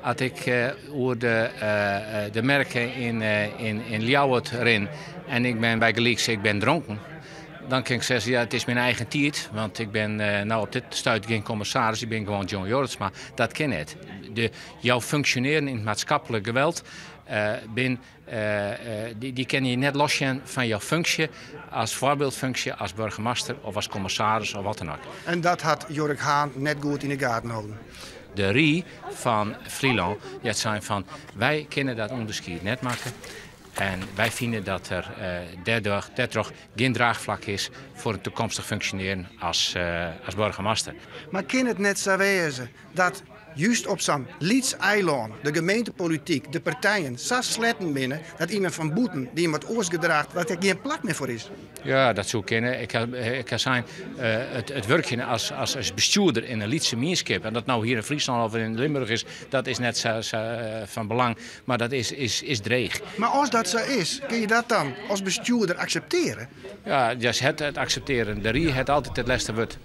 As ik oer de merke yn Ljouwert rin en ik bin bygelyks ik bin dronken, dan kin ik sizze, ja, it is myn eigen tiid, want ik bin no op dit stuit gjin kommissaris, ik bin gewoan John Jorritsma. Dat kin net. Jouw funksjonearjen yn it maatskiplik geweld bin, dy kinne je net lossjen fan jouw funksje as foarbyldfunksje, as boargemaster of as kommissaris of wat dan ek. En dat hat Yorick Haan net goed yn de gaten holden. De rie fan Flylân hat sein fan wy kinne dat ûnderskied net makke en wy fine dat der dêrtroch gjin draachflak is foar it takomstich funksjonearjen as boargemaster. Mar kin it net sa wêze dat just op sa'n lyts eilân de gemeentepolityk, de partijen sa sletten binne dat iemand fan bûten dy't him wat oars gedraacht, dat der gjin plak mear foar is? Ja, dat soe kinne. Ik ha sein, it wurkjen as bestjoerder yn in lytse mienskip, en dat no hjir yn Fryslân of yn Limburch is, dat is net sa fan belang, mar dat is dreech. Mar as dat sa is, kinne je dat dan as bestjoerder akseptearje? Ja, dus it akseptearjen. De rie hat altyd it lêste wurd.